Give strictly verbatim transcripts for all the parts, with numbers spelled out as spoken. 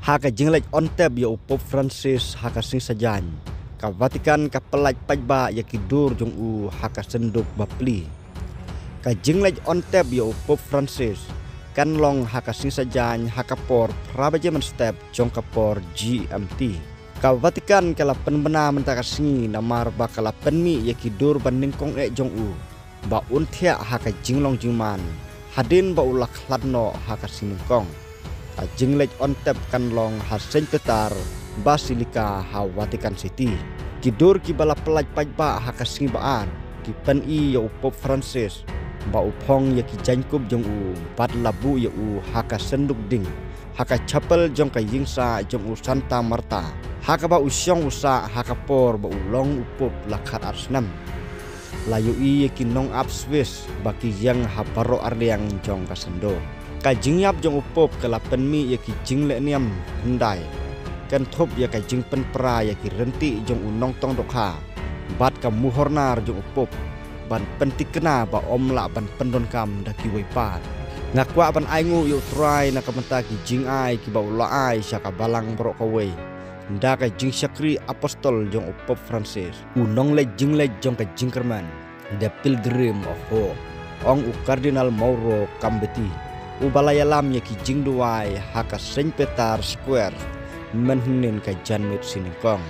Ha ka jingleit on tep ïa u Pope Francis ha ka sngi Saitjaiñ, ka Vatican ka pyllait paidbah ïa ki dur jong u ha ka synduk bapli. Ka jingleit on tep ïa u Pope Francis kan long ha ka sngi Saitjaiñ ha ka por phra baje mynstep jong ka por G M T. Ka Vatican ka la pynbna mynta ka sngi namar ba ka la pynmih ïa ki dur ba nyngkong eh jong u ba un thiah ha ka jinglong jingman hadien ba u la khlad noh ha ka sngi nyngkong. Ka jingleit on tep kan long ha Saint Peter Basilica ha Vatican City. Ki dur kiba la pyllait paidbah ha ka sngi ba ar ki pyni ïa u Pope Francis ba u phong ïa ki jaiñkup jong u bad la buh ïa u ha ka synduk ding ha ka chapel jong ka ïingsah jong u Santa Marta, ha kaba u shong u sah ha ka por ba u long u Pope la khatar snem. La ïohi ïa ki nongap Swiss ba ki ïeng ha baroh arliang jong ka synduk. Ka jingïap jong u Pope ka la pynmih ïa ki jingleh niam hyndai, kynthup ïa ka jingpynpra ïa ki rynti jong u nongtong dohkha bad ka muhornar jong u Pope ban pyntikna ba ym lah ban pyndonkam da kiwei pat. Nga kwah ban ainguh ïa u Trai na ka bynta ki jingai kiba u la ai sha ka balang baroh kawei da ka jingshakri apostol jong u Pope Francis. U nongleit jingleit jong ka jingkyrmen, The Pilgrim of Hope, ong u Cardinal Mauro Cambetti, uba la ïalam ïa ki jingduwai ha ka Saint Peter Square mynhynnin ka janmiet shi nyngkong.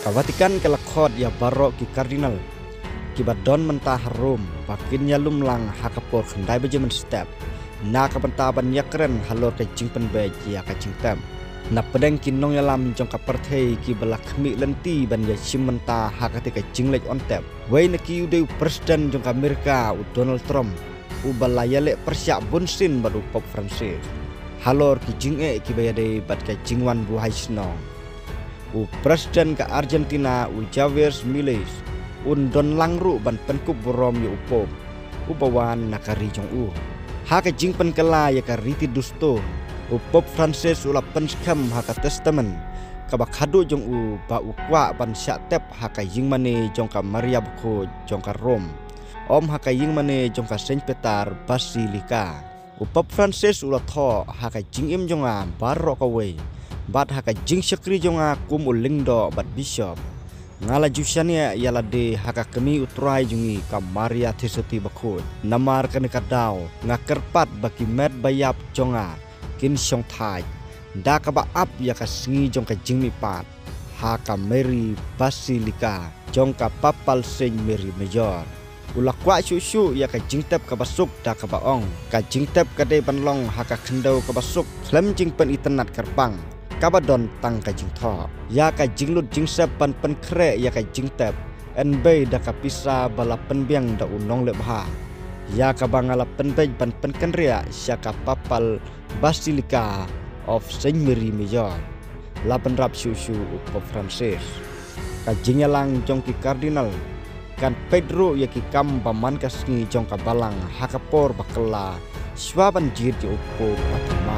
Ka Vatican ka la khot ïa baroh ki Cardinal kiba don mynta ha Rome ba kin ïalum lang ha ka por khyndai baje mynstep na ka bynta ban ïakren halor ka jingpynbeit ïa ka jingtep. Na pdeng ki nongïalam jong ka pyrthei kiba la khmih lynti ban ïashim bynta ha kata ka jingleit on tep, wei na ki u dei u President jong ka Amerika u Donald Trump, uba la ïaleh pyrshah bunsien bad u Pope Francis halor ki jingeh kiba ïadei bad ka jingwan buhai shnong. U President ka Argentina u Javier Milei un don lang ruh ban pynkup burom ïa u Pope uba wan na ka ri jong u. Ha ka jingpynkylla ïa ka riti dustur, u Pope Francis u la pynskhem ha ka testament kaba khadduh jong u ba u kwah ban shah tep ha ka ïingmane jong ka Maria Bakhuid jong ka Rome, ym ha ka ïingmane jong ka Saint Peter Basilica. U Pope Francis u la thoh ha ka jingim jong nga baroh kawei bad ha ka jingshakri jong nga kum u lyngdoh bad bishop, nga la ju shaniah ïa lade ha ka kmie u Trai jong ngi ka Maria Theisotti Bakhuid. Namar kane ka daw nga kyrpad ba ki met ba ïap jong nga kin shongthait da kaba ap ïa ka sngi jong ka jingmihpat ha ka Mary Basilica jong ka Papal Saint Mary Major. U la kwah shuh shuh ïa ka jingtep kaba suk da kaba ong ka jingtep ka dei ban long ha ka khyndew kaba suk khlem jingpynitynnad kyrpang kaba don tang ka jingthoh. Ïa ka jinglut jingsep ban pynkhreh ïa ka jingtep yn bei da ka pisa ba la pynbiang da u nongleh bha, ïa kaba nga la pynbeit ban pynkynriah sha ka Papal Basilica of Saint Mary Major, la bynrap shuh shuh u Pope Francis. Ka jingïalang jong ki Cardinal kan peit ruh ïa ki kam ba man ka sngi jong ka balang ha ka por ba kylla shwa ban jied ïa u Pope Patrick.